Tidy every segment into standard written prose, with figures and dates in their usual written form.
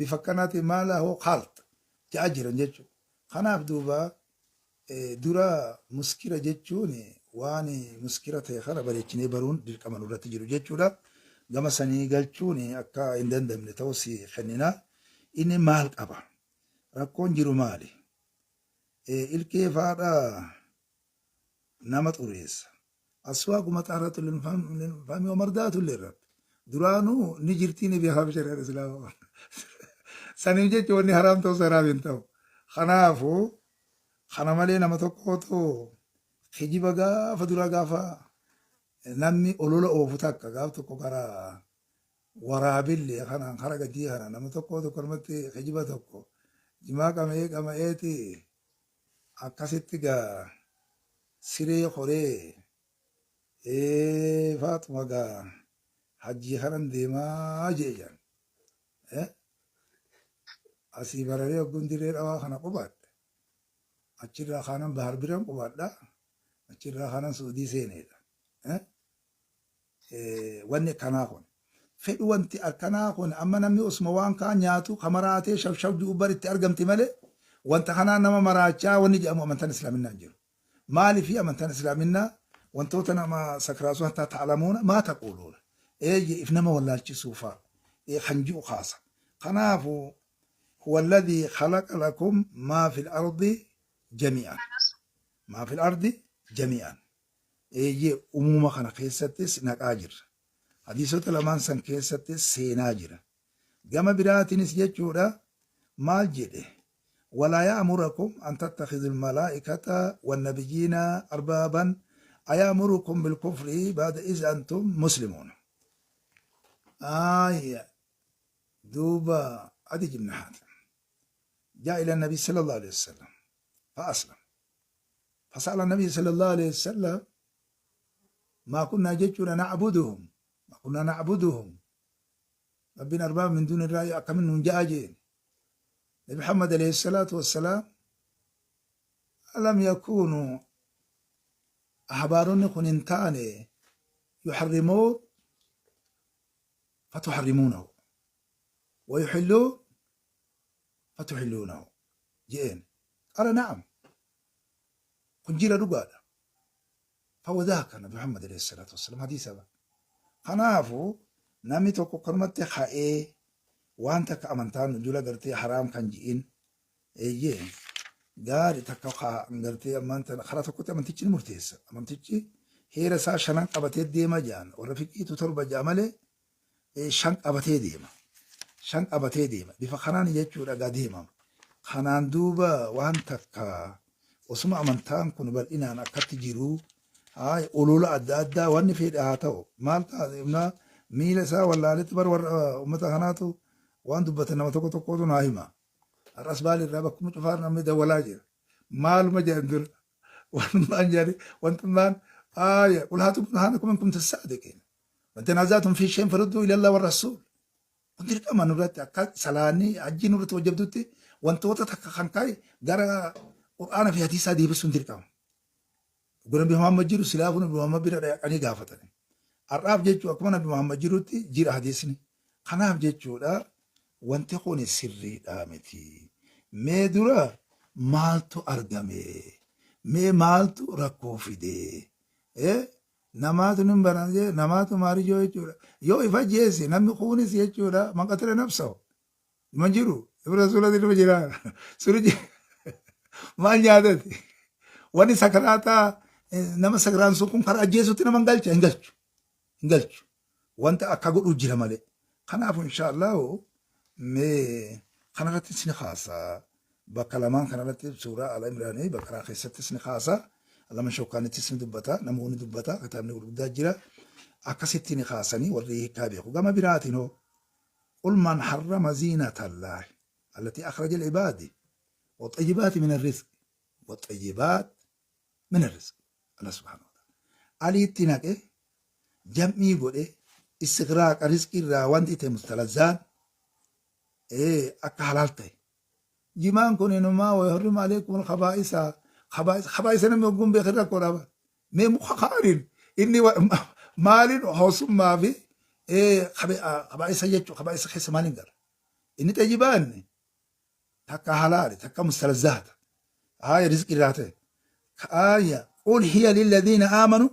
Bifa akkanaatiin maala hoo kaalt ja'a jiran jechuudha. Kanaaf duuba dura muskira jechuun waan muskira ta'e kana bareechinee baruun dirqama nurratti jiru jechuudha. Gama sanii galchuun akka hin dandamne ta'us kennina. Inni maal qaba? Rakkoon jiru maali? Ilkee faadha nama xureessa. Aswaaku maxaaratu lilfami wa mardaatu lirrab. Duraanuu ni jirtii ni beekaaf shari'aan islaamaa. Saniif jecha wanni haraam ta'us haraam hin ta'u. Kanaafuu kana malee nama tokkootu kijiba gaafa duraa gaafa namni olola oofu takka gaaf tokko karaa waraabillee kanaan kara gadii kana nama tokkootu akkanumatti kijiba tokko jimaa qama'ee qama'eeti Akkasitti gaa siree koree ee Faaxuma gaa hajjii kanan deemaa jee jaan. Eh? Asii bararee hogguun dirree dhawaa kana qubaadhe. Achirraa kaanan bahar biran qubaadha. Achirraa kaanan suudii seeneedha. Eh? Wanni akkanaa kun. Fedhu wanti akkanaa kun amma namni osuma waan kaan nyaatu ka maraatee shafshaf ji'u bar itti argamti malee wanta kanaan nama maraachaa wanni jedhamu amantaan islaaminaa hin jiru. Maaliif amantaan islaaminaa wantoota nama sakraasuu hattaa ta'lamuuna maa taquuluuna. Eeyye if nama wallaalchisuu fa'a kan ji'u kaasa. Kanaafu huwa alladhii khalaqa lakum maa fil ardi jami'an. Maa fil ardi jami'an. Eeyyee umuuma kana keessattis naqaa jirra. Hadiisota lamaan san keessattis seenaa jira. Gama biraatiinis jechuudha maal jedhe walaa ya'murakum an tattakhidhul malaa'ikata wannabiyyiina arbaaban aya'murukum bilkufri ba'da iz antum muslimuun. Aaya duuba Adi ibn Haatim jaa ila nabi sallallahu alaihi wasallam fa aslam فسأل النبي صلى الله عليه وسلم ما كنا جتنا نعبدهم ما كنا نعبدهم ربنا أرباب من دون الله أكمن جاء نبي محمد عليه الصلاة والسلام ألم يكونوا أحبارون كننتان يحرمون فتحرمونه ويحلون فتحلونه جئين قال نعم Kun jira dhugaadha. Fawadaaka Nabi Muhammad alayhi salaatu wassalaam hadiisa ba. Kanaafu namni tokko akkanumatti ka'ee waan takka amantaan dura gartee haraam kan ji'in eeyyee gaari takka gartee ammaan tana karaa tokkotti amantichi ni murteessa. Amantichi heera isaa shanan qabatee deema ja'an warra fiqiitu torba ja'a malee shan qabatee deema. Shan qabatee deema. Bifa kanaan jechuudha gaa deemama. Kanaan duuba waan takka osuma amantaan kun bal'inaan akkatti jiru haay olola adda addaa wanni fedhe haa ta'u maal ta'a miila isaa wallaaletti bar warra uummata kanaatu waan dubbatan nama tokko tokkotu naa hima. Har'as baali irraa bakkuma cufaa namni dawwalaa jira. Maaluma jedhan dura wantummaan jedhani wantummaan aaya qul haatu burhaanakum in kuntum saadiqiin. Man tanaazatum fi shay'in faruddu ila Allah war rasuul. Kun dirqama nurratti akka salaanni hajjii nurratti wajjabdutti wantoota takka kan ka'e gara Qur'aana fi hadiisaa deebisuun dirqama. Dhuga Nabi Muhammad jiru silaafuu Nabi Muhammad bira dhaqanii gaafatani. Har'aaf jechuun akkuma Nabi Muhammad jirutti jira hadiisni. Kanaaf jechuudha wanti kun sirriidha miti. Mee dura maaltu argame? Mee maaltu rakkoo fide? Namaatu nin baran jee namaatu maarijoo jechuudha. Yoo if ajjeese namni kuunis jechuudha man qatala nafsahu. Nima jiru. Ibra rasuulati nima jira. Suni maal nyaatati? Wani sakaraataa nama sakaraan sun kun karaa ajjeesutti nama hin galcha hin galchu. Hin galchu. Wanta akka godhuu jira malee. Kanaafuu inshaallahu mee kanarratti ni kaasa. Bakka lamaan kanarratti suuraa Ala Imraanii Baqaraa keessattis ni kaasa. Lama shookaanittis ni dubbata. Namoonni dubbata. Kitaabni gurguddaa jira. Akkasitti ni kaasanii warri hiikaa beeku. Gama biraatiin hoo qul man harrama ziinata Allaahi allatii akhraja li'ibaadi waxayyibaati min arrizq waxayyibaat min arrizq Allah subhaanahu wa ta'ala aliitti naqe jam'ii godhe istigraaqa rizqii irraa wanti ta'e mustalazzaan akka halaal ta'e Jimaan kun inumaa wa yuharrimu aleykum alkhabaa'isa khabaa'isa khabaa'isa namni ogguun beekin rakkoo dhaba mee muka kaaniin inni maaliin hoosummaa fi khabaa'isa jechuu khabaa'isa keessa maaliin gala Inni xayyibaanni takka halaali, takka mustalazzaata. Haaya rizqi irraa ta'e. Haaya qul hiya lilladhiina aamanu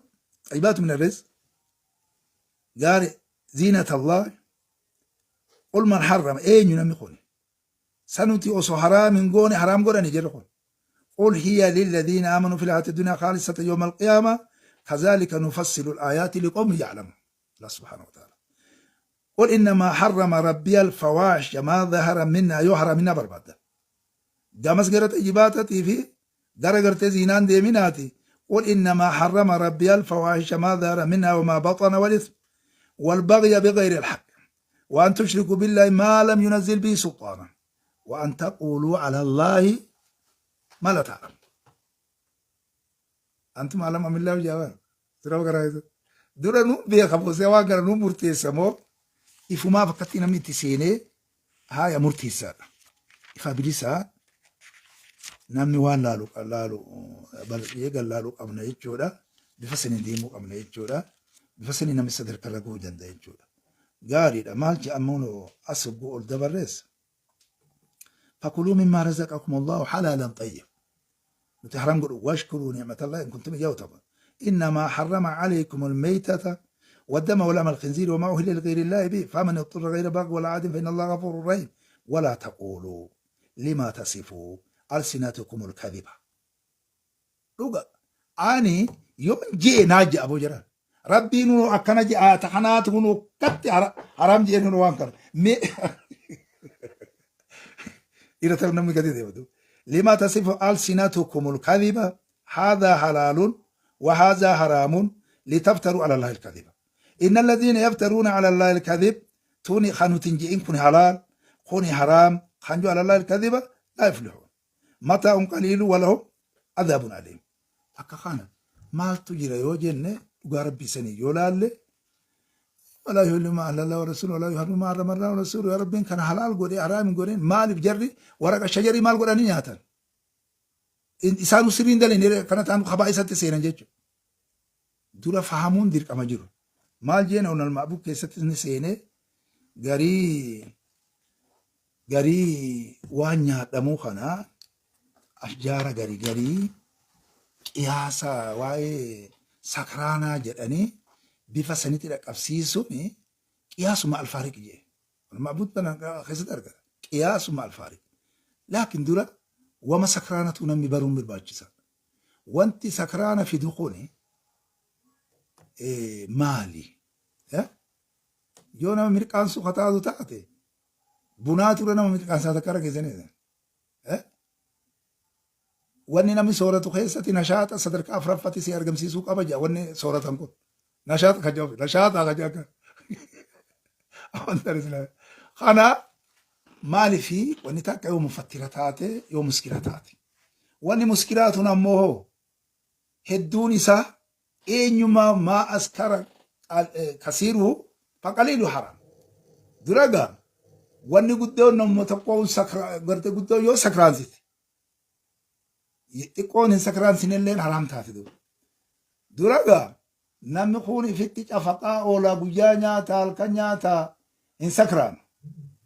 xayyibaatu min arrizq. Gaari ziinata Allah. Qul man harrama eenyu namni kun? Sanuti osoo haraam hin goone haraam godhani jedhu kun. Qul hiya lilladhiina aamanu fil hayaati dunyaa khaalisatan yawma alqiyaama kazaalika nufassilu al-aayaati liqawmin ya'lamuun. Allah subhaanahu wa ta'ala. Qul innamaa harrama rabbiya al-fawaahisha maa zahara minhaa yoo haraaminaa barbaaddan. Gamas gara xayyibaatatii fi gara gartee ziinaan deeminaati. Qul innamaa harrama rabbiya al-fawaahisha maa zahara minhaa wamaa baxana wal ism wal baghya bighayri al-haqq wa an tushriku billahi maa lam yunazzil bihi sulxaana wa an taquuluu ala Allaahi maa laa ta'lamuun. Antum alam amillaahu jaawaan. Dura gara dura nu beeka boosee waan kana nu murteessa moo ifumaaf akkatti namni itti seenee haaya murteessaadha. Ifa bilisaa namni waan laalu laalu bal'ee gallaaluu qabna jechuudha. Bifa saniin deemuu qabna jechuudha. Bifa saniin namni sadarkaa irra gahuu danda'a jechuudha. Gaariidha maal jedhamuun as hogguu ol dabarreessa. Fakuluu mimmaa razaqakum Allahu halaalan xayyib. Nuti haram godhu washkuruu ni'matallahi in kuntum iyyahu ta'budun. Innamaa harrama alaykum almaytata والدم ولحم الخنزير وما أهل لغير الله به فمن اضطر غير باغ ولا عاد فإن الله غفور رحيم ولا تقولوا لما تصفوا ألسنتكم الكذب dhuga ani yoon je'e naa je'a aboo jedhan rabbiin nu akkana je'a ta kanaatu nu akkatti haraam je'e nu waan kana mee dhiira ta'u namni gadi deematu lima tasifu alsinatukumul kadhiba hadha halaalun wa hadha haraamun litaftaru ala allahi alkadhiba inna alladhina yaftaruuna ala allahi alkadhib tuni kanutin je'in kun halaal kuni haraam kanju ala allahi alkadhiba laa yuflihun mataa'un qaliilu walahum adhaabun aliim. Akka kana maaltu jira yoo jenne dhugaa rabbii sanii yoo laalle walaa yuhillu maa ahlallahu rasuulu walaa yuharrimu maa harrama Allahu rasuulu yaa rabbiin kana halaal godhee haraam hin godhin maaliif jarri waraqa shajarii maal godhanii nyaatan isaanuu sirrii hin daline kana ta'an kabaa isatti seenan jechuudha. Dura fahamuun dirqama jiru. Maal jeena onal ma'buu keessatti ni seenee garii Garii waan nyaadhamuu kana ashjaara gari garii qiyaasa waa'ee sakraanaa jedhanii bifa sanitti dhaqqabsiisuun qiyaasuma alfaariq jee. Ma'buud kana keessatti argata. Qiyaasuma alfaariq. Laakiin dura wama sakraanatu namni baruun barbaachisa. Wanti sakraana fidu kuni maali? Yoo nama mirqaansuu kataatu taate bunaa ture nama mirqaansaa takka irra keessanii. Wanni namni sooratu keessatti nashaaxa sadarkaa afuraffatti si argamsiisuu qaba jedha wanni sooratan kun. Nashaaxa kan jedhamu nashaaxa kan jedhamu. Amantaan islaamaa. Kana maalifi wanni takka yoo mufattira taate yoo muskira taate. Wanni muskiraa tun ammoo hoo hedduun isaa eenyumaa maa askara kasiiruhu faqaliilu haram. Dura gaa wanni guddoon namuma tokkoon garte guddoo yoo sakraansite xiqqoon hin sakraansinelleen haraam taate dura. Dura gaa namni kun ifitti cafaqaa oolaa guyyaa nyaata halkan nyaata hin sakraanu.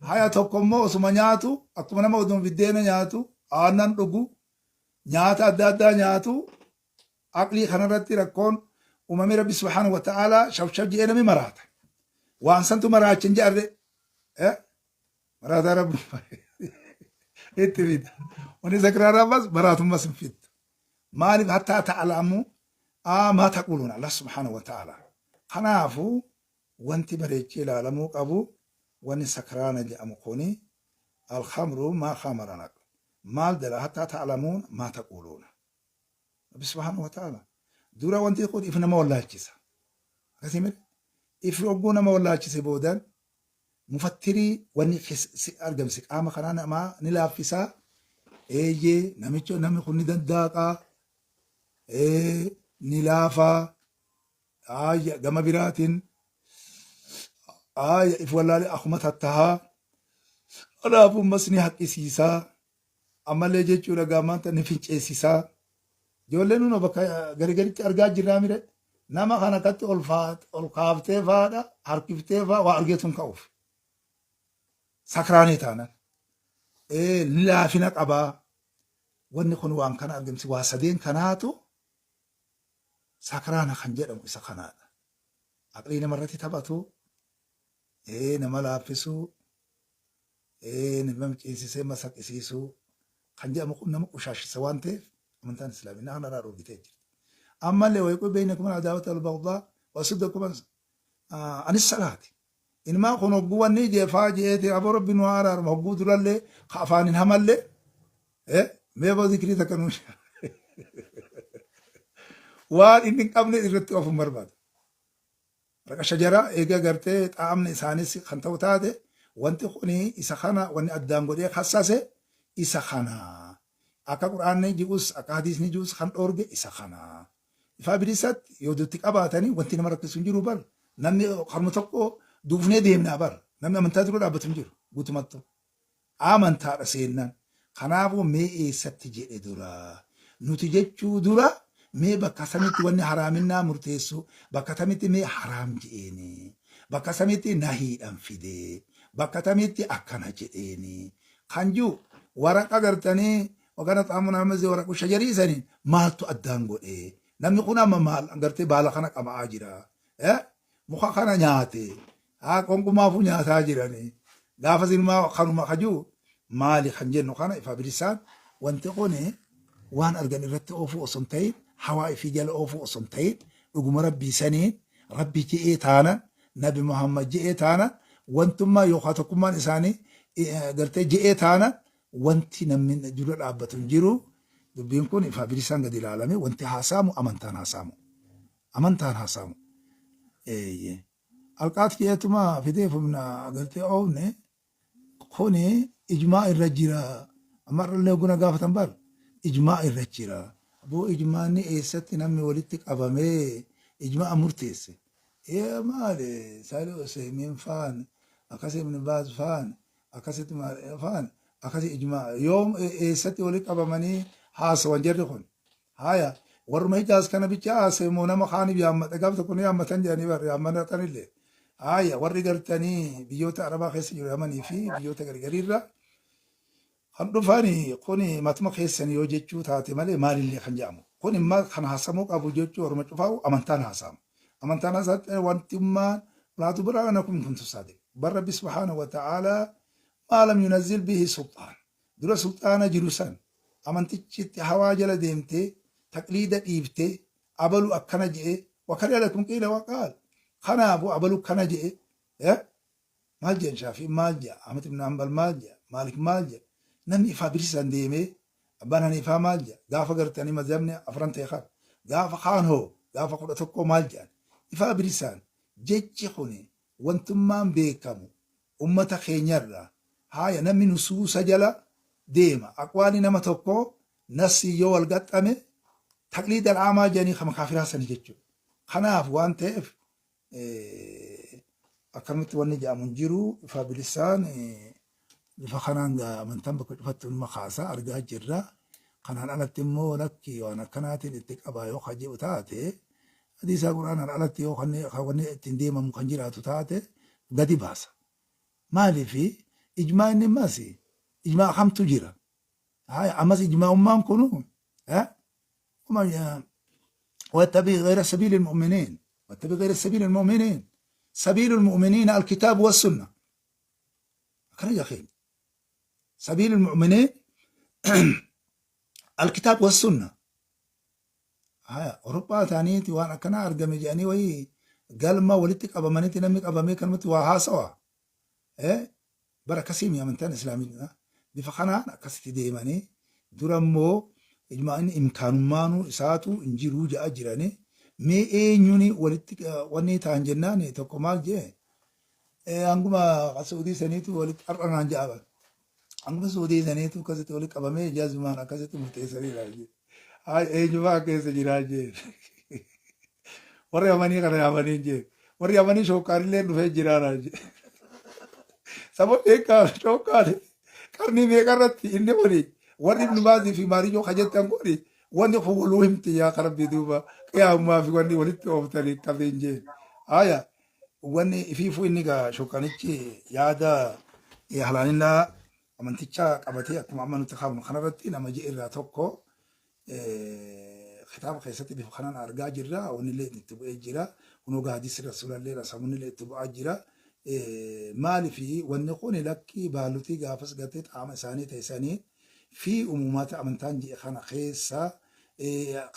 Haya tokko immoo osuma nyaatu akkuma nama oduma biddeena nyaatu aannan dhugu nyaata adda addaa nyaatu aqlii kanarratti rakkoon uumamee rabbi subhaanahu wa ta'ala shafshaf jedhee namni maraata. Waan santu maraacha hin jedharre. Maraataa rabbi itti fida. Wanni sakraaraa ammas maraatummas hin fiddu. Maaliif hattaa ta'alamu maa taquluun Allah subhaanahu wa ta'ala. Kanaafuu wanti bareechee ilaalamuu qabu wanni sakraana jedhamu kuni alkhamru maa khamara naql. Maal dala hattaa ta'lamuun maa taquluuna. Rabbi subhaanahu wa ta'ala dura wanti kun if nama wallaalchisa. Akkasii miti if hogguu nama wallaalchise boodan mufattirii wanni si argamsi qaama kanaa namaa ni laaffisaa. Eeyyee namicha namni kun ni dandaaqaa ni laafaa aayya gama biraatiin aayya if wallaalee akkuma tattahaa kanaafuu ammas ni haqqisiisaa ammallee jechuudha gaamaanta ni finceessisaa ijoolleen nuna bakka garigaritti argaa jirraa mire nama kana akkatti ol kaaftee faadha harkiftee faa waa argeetu hin ka'uuf. Sakraanii taanan. Laafina qabaa. Wanni kun waan kana argamsi waa sadeen kanaatu sakraana kan jedhamu isa kanaadha. Aqlii namarratti taphatu, nama laaffisuu, nama ciisisee masaqisiisuu kan jedhamu kun nama qushaashisa waan ta'eef amantaan islaaminaa kanarraa dhoorgitee jirti. Ammallee wayquu beeynakum al-adaawata wal-bagdaa wasuddakum anis salaati. Ilmaa kun hogguu wanni jeefaa jeeti aboo rabbi nu haa araaramu hogguu durallee ka afaan hin hamallee mee boo zikrii takka nu waan inni hin qabne irratti of hin barbaadu. Raqa shajaraa eega gartee xaa'amni isaanis kan ta'u taate wanti kuni isa kana wanni addaan godhee kassase isa kana. Akka qur'aanni ji'us akka hadiisni ji'us kan dhoorge isa kana. Ifaa bilisatti yoo dutti qabaatanii wanti nama rakkisu hin jiru bar. Namni harma tokko duufnee deemnaa bar. Namni amantaa dura dhaabbatu hin jiru guutumattu. Amantaadha seennan. Kanaafuu mee eessatti jedhe dura. Nuti jechuu dura mee bakka samitti wanni haraaminnaa murteessu bakka tamitti mee haraam je'eeni. Bakka samitti nahiidhan fide. Bakka tamitti akkana jedheeni. Kan jiru waraqa gartanii Wagana xaamun almazi waraqu shajarii saniin maaltu addaan godhe? Namni kun amma maal gartee baala kana qama'aa jira. Muka kana nyaate. Haa qonqumaafuu nyaataa jirani. Gaafa silmaa kanuma kajuu maali kan jennu kana ifa bilisaan wanti kun waan argan irratti oofuu osoo hin ta'in hawaa ifii jala oofuu osoo hin ta'in dhuguma rabbii saniin rabbi je'ee taanan nabi Muhammad je'ee taanan wantummaa yookaan tokkummaan isaanii gartee je'ee taanan Wanti namni dura dhaabbatu hin jiru. Dubbiin kun ifaa bilisaan gadi ilaalame wanti haasa'amu amantaan haasa'amu. Amantaan haasa'amu. Eeyyee. Alqaat jeetuma fidee humna agartee oofne kuni ijmaa irra jira. Amma irrallee guna gaafatan bar ijmaa irra jira. Boo ijmaanni eessatti namni walitti qabamee ijmaa murteesse. Ee maali Saalih Useymiin faan akkasii Ibn Baaz faan akkasitti maal afaan akkasi ijmaa yoom eessatti walitti qabamanii haasawan jarri kun haya warruma hijaaz kana bicha haasa'e moo nama kaaniif yaammata gaaf tokko ni yaammatan jedhanii bar yaammatatanillee haya warri gartanii biyyoota arabaa keessa jiru yamanii fi biyyoota gargariirra kan dhufani kuni matuma keessan yoo jechuu taate malee maalillee kan jedhamu kun imma kan haasamuu qabu jechuu warruma cufaa'u amantaan haasamu amantaan haasamu wantummaan laatu biraa nakum kuntu saadiq Bar Rabbi subhaanahu wa ta'aalaa maa lam yunazzil bihi sulxaan. Dura sulxaana jiru san amantichitti hawaa jala deemtee taqliida dhiiftee abalu akkana je'e wakari'a lakum qiila waqaal. Kanaafu abalu kana je'e maal je'an Shaafiin maal je'a Ahmad ibn Hanbal maal je'a Maalik maal je'a namni ifaa bilisaan deemee abbaan Haniifaa maal je'a gaafa gartanii mazhabni afran ta'e kan gaafa kaan hoo gaafa 11 maal je'an ifaa bilisaan jechi kuni wantummaan beekamu ummata keenyarraa haaya namni nusuusa jala deema aqwaali nama tokkoo nassii yoo wal gaxxame taqliid al'aamaa jedhanii kama kaafiraa sani jechuudha. Kanaaf waan ta'eef akkanumatti wanni jedhamu hin jiru ifa bilisaan bifa kanaan amantaan bakka cufattu numa kaasa argaa jirra. Kanaan alatti immoo lakki waan akkanaatiin itti qabaa yoo ka jedhu taate hadiisaa qur'aanaan alatti yoo kan wanni ittiin deemamu kan jiraatu taate gadi baasa. Maaliif ijmaa inni ammas ijmaa kamtu jira. Haya ammas ijmaa'ummaan kunu واتبع غير سبيل المؤمنين واتبع غير سبيل المؤمنين سبيل المؤمنين الكتاب والسنة akkana jaa keenya sabiil mu'miniin alkitaab wassunna haya Awurooppaa ta'aniiti waan akkanaa argame jedhanii wayii galma walitti qabamanitti namni qabamee kanumatti waa haasawa bara akkasii mi amantaan islaamii bifa kanaan akkasitti deemanii dura immoo ijmaa'inni imkaanummaanuu isaatu hin jiruu ja'a jiranii mee eenyuun walitti wanni ta'an jennaan tokko maal jee Hanguma Suudii saniitu walitti har'a naan ja'a. Hanguma Suudii saniitu akkasitti walitti qabamee jazmaan akkasitti murteessaniidha. Hayi eenyufaa keessa jiraa jeen. Warri amanii kana yaamanii jeen. Warri amanii shookkaanillee dhufee jiraa naan jee. Sababa beekaa shookkaan qarnii meeqa irratti inni kuni warri Ibnu Baazii fi Maariyyoo ka jettan kuni wanni kun waluu himti yaa karabbii duuba qiyaamumaa fi wanni walitti ooftanii qabeen jeen. Haya wanni ifiifuu inni gaa shokkanichi yaada Halaalinaa amantichaa qabatee akkuma amma nuti kaafnu kanarratti nama ji'a irraa tokko kitaaba keessatti bifa kanaan argaa jirra. Wanni itti bu'ee jira. Kunoo gaadisi rasuulallee rasamunillee itti bu'aa jira. Maaliif wanni kun lakkii baalutii gaafas gartee qaama isaanii ta'isanii fi uumaata amantaan ji'a kana keessa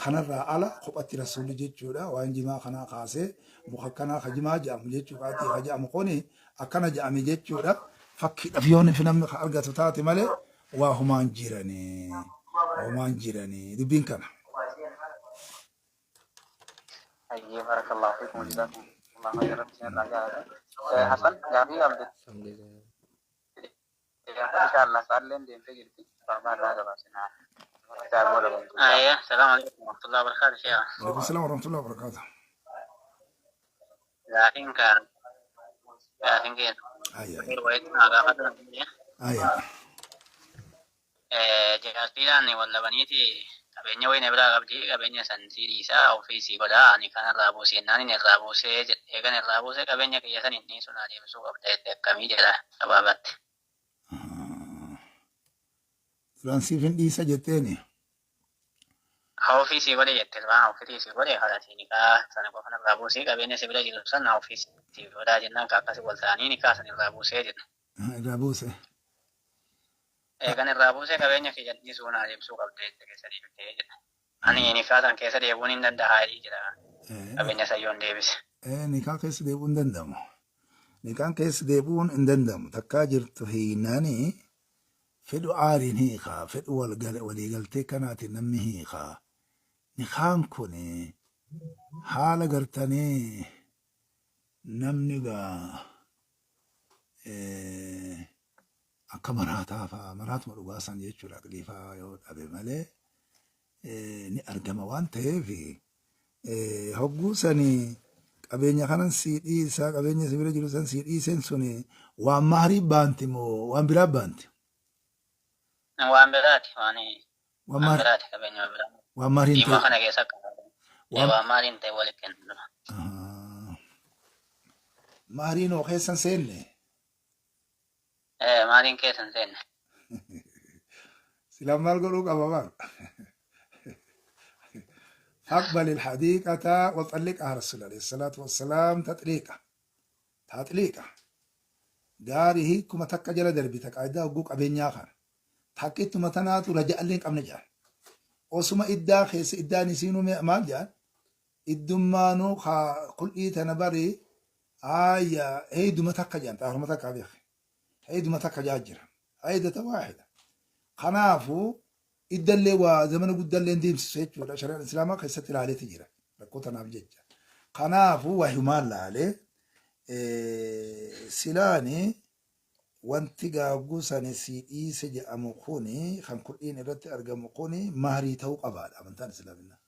kanarraa ala kophatti rasuulli jechuudha. Waan jimaa kanaa kaasee muka akkanaa ka jimaa jedhamu jechuudha. Ka jedhamu kuni akkana jedhame jechuudha. Fakkiidhaaf yoo fi namni ka argatu taate malee waa humaan jiranii. Humaan jiranii dubbiin kana. Hayyee barakallahu fiikum wa jazaakum Allahu khairan rabbi isin irraa jaalata. Hasan gaafii qabdu. Inshallah sa'alleen deemtee jirti. Barbaa irraa gabaabsinaa. Isaa booda bantu. أيوة السلام عليكم ورحمة الله وبركاته شيخ. Waalaikum salaam warahmatullahi wabarakatuh. لكن كان لكن كان Ayya. روايتنا Ayya. Jaartiidhaan wallabaniiti qabeenya wayina biraa qabdi qabeenya san siidhi isaa ofiisii godhaa ani kan irraa buusee naan inni irraa buusee jedhee kan irraa buusee qabeenya kiyya san inni sun adeemsuu qabda jette akkamii jedha gabaabatti. Duraan siif hin dhiisa jetteeni. Haa ofiisii godhe jette ilmaan ofiisii godhe haadhatii niqaa sana qofa irraa buusee qabeenya si bira jiru san haa ofiisii godhaa jennaan ka akkasii wal ta'anii niqaa san irraa buusee jedha. Irraa buuse. Kan irraa buusee qabeenya kiyya inni sun adeemsuu qabda jette keessa deebitee jedha. Ani niqaa san keessa deebi'uun hin danda'a jedha qabeenya san yoon deebise. Niqaa keessa deebi'uun hin danda'amu. Niqaan keessa deebi'uun hin danda'amu. Takkaa jirtu hiinanii fedhu aariin hiikaa fedhu waliigaltee kanaatiin namni hiikaa. Niqaan kun haala gartanii namni gaa akka maraataa fa'aa maraatuma dhugaa san jechuudha aqlii fa'aa yoo dhabe malee ni argama waan ta'eef hogguu sanii qabeenya kanan sii dhiisaa qabeenya si bira jiru san sii dhiiseen suni waan maarii baanti moo waan biraa baanti? Waan biraati waan Waan waan maar biraati qabeenya biraa. waan maariin Dhimma ta'e kana keessa akka waan waan maaliin ta'e walitti kennu. Maariin hoo keessan seenne Maaliin keessa hin seenne. Silaan maal godhuu qaba maal? فاقبل الحديقة وطلقها رسول الله عليه الصلاة والسلام تطليقة تطليقة gaarii kuma takka jala darbi takka iddaa hogguu qabeenyaa kana takkittuma tanaatu raja'allee hin qabne jedhan osuma iddaa keessa iddaan isiinuu maal jedhan iddummaanuu qul'ii tana bari ayya heyduma takka jedhan xaaruma takka beek heyduma takka jaa jira heydata waahida kanaafuu iddallee waa zamana guddallee hin deemsisu jechuudha shari'aan islaamaa keessatti ilaaleeti jira rakkoo tanaaf jecha kanaafuu waa himaan laalee silaani wanti gaagguu sani sii dhiise jedhamu kuni kan kudhiin irratti argamu kuni mahrii ta'uu qabaadha amantaan islaaminaa.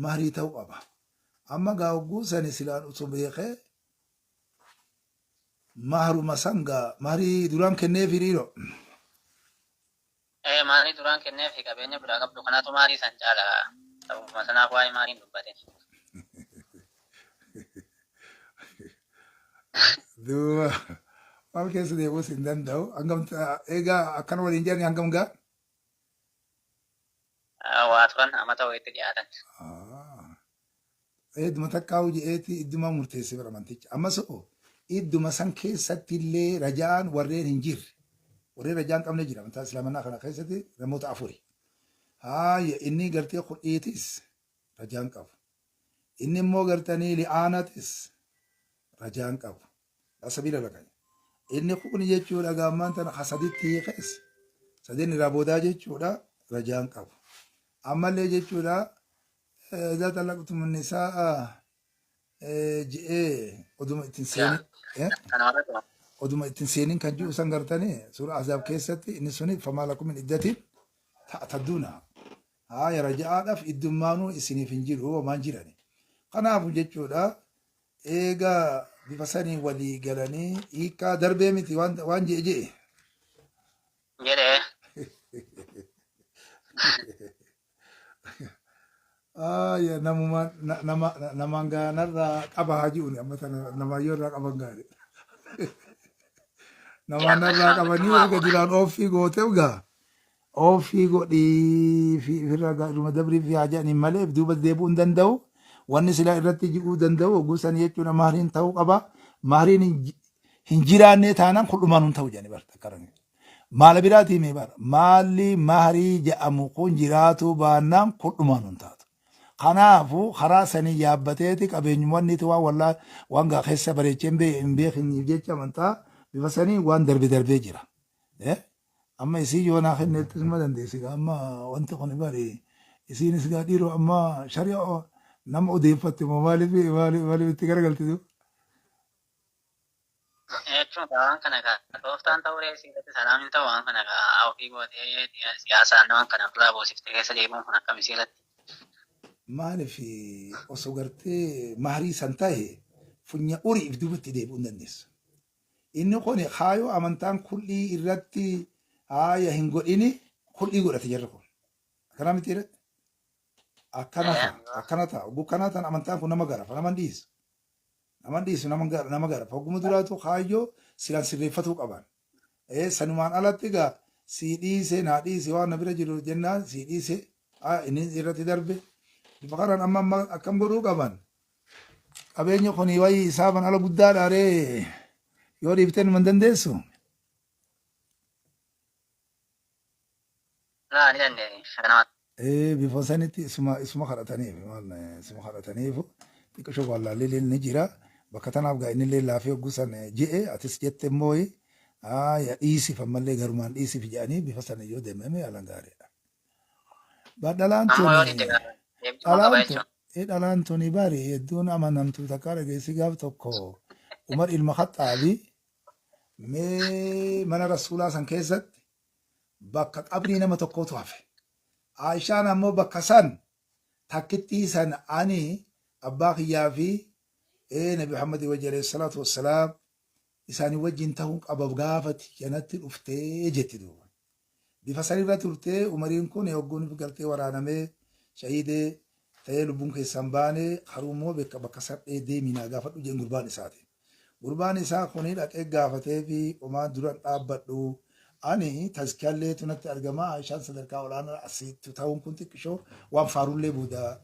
Mahrii ta'uu qaba. Amma gaagguu sani silaan osoo beekee mahruma san gaa mahrii duraan kennee firiiro. Maarii duraan kenneef qabeenya biraa qabdu kanaatu maarii san caala. Sababuma sanaaf waa'ee maariin dubbate. Duuba maal keessa deebi'uus hin danda'u. Hangam egaa akkana waliin jedhani hangam gaa? Waa turan amata wayitti dhiyaatan. Idduma takkaa je'eeti idduma murteessee bira amanticha. Ammas hoo idduma san keessatti illee rajaan warreen hin jirre. Warreen rajaan qabne jira amantaa islaamanaa kana keessatti namoota afuri. Haaya inni gartee kudhiitis rajaan qabu. Inni immoo gartanii li'aanatis rajaan qabu. Sabiila laqani. Inni kun jechuudha gaammaan tana hasaditti hiikees sadeen irraa boodaa jechuudha rajaan qabu. Ammallee jechuudha إذا طلقتم النساء je'ee oduma ittiin seenin Kana irratti oduma ittiin seenin kan jiru san gartanii suuraa Ahzaab keessatti inni suni famaa lakum min iddatin ta'tadduuna haaya raja'aadhaaf iddummaanuu isiniif hin jiru homaan jirani. Kanaafu jechuudha eegaa bifa sanii walii galanii hiikkaa darbee miti waan je'e je'e. Jedhee. Aaya namuma nama namaan gaanarraa qaba haa ji'uuni amma tana namaayyoo irraa qaban gaari. Namaan narraa qabanii erga duraan ooffii goote gaa ooffii godhii fi ofirraa gaa irruma dabrii fi haa jedhaniin malee duuba deebi'uu hin danda'u. Wanni silaa irratti ji'uu danda'u oguu san jechuudha mahriin ta'uu qaba. Mahriin hin jiraannee taanaan kul'umaan hin ta'u jedhanii barta akka Maala biraatii mee bara maalli mahrii jedhamu kun jiraatuu baannaan kul'umaan hin taatu. Kanaafu karaa sanii yaabbateeti qabeenyumwanniiti waan wallaa waan gaa keessa bareechee hin beekiniif jecha amantaa bifa sanii waan darbe darbee jira. Amma isii yoo naa kenneettis ma dandeessi gaa amma wanti kun bari isiinis gaa dhiiroo amma shari'a nama odeeffatte moo maaliif maaliif maaliif itti garagalti duuba? Jechuun waan kana kaa tooftaan ta'uu reessi irratti salaam hin ta'u waan kana kaa ofii gootee siyaasaan waan kana ofirraa buusiftee keessa deemuun kun akkam isii irratti. Maaliif osoo gartee mahrii san tahe funya uriif duubatti deebi'uu hin dandeessu. Inni kun kaayoo amantaan kul'ii irratti haaya hin godhini kul'ii godhate jarri kun. Akkana miti ree? Akkana ta'a. Akkana ta'a. Oguu kanaa tan amantaan kun nama garafa nama hin dhiisu. Nama hin dhiisu nama garafa. Oguma duraatu kaayyoo silaan sirreeffatuu qaban. Sanumaan alatti egaa sii dhiise naa dhiise waan na bira jiru jennaan sii dhiise inni irratti darbe. Bifa kanaan amma amma akkam godhuu qaban. Qabeenya kuni wayii isaaban ala guddaadha ree yoo dhiifteen man dandeessu. Laa ni dandeenya. Kanama Ee bifa sanitti isuma isuma kadhataniif maal isuma kadhataniif xiqqishoo wallaallee ni jira. Bakka tanaaf gaa innillee laafee hogguu san je'e atis jette immoo ya dhiisif ammallee garumaan dhiisif jedhanii bifa sana yoo deemame haalaan gaariidha. Ba dhalaan ammoo yoo tuni didde deebisuu qaba dhalaan tun jechuun. dhalaan tuni bari hedduun amanamtu takka dhageessi gaaf tokko Umar ilma Khaxxaabi mee mana rasuulaa san keessatti bakka qabrii nama tokkootu hafe. Aishaan ammoo bakka san takkittii san ani abbaa kiyyaa fi Nabi Muhammad wajji alayhi salaatu wassalaam isaanii wajjin ta'uun qaba gaafati janatti dhuftee jetti duuba. Bifa sanirra turtee Umariin kun hogguun gartee waraanamee shahiidee ta'ee lubbuun keessaan baane haruu immoo bakka bakka sadhee deemii naa gaafadhu jeen gurbaan isaatiin. Gurbaan isaa kuni dhaqee gaafatee fi homaa duran dhaabbadhu ani tazkiyaalleetu natti argama Aishaan sadarkaa olaanaa asitti ta'uun kun xiqqishoo waan faarullee booda.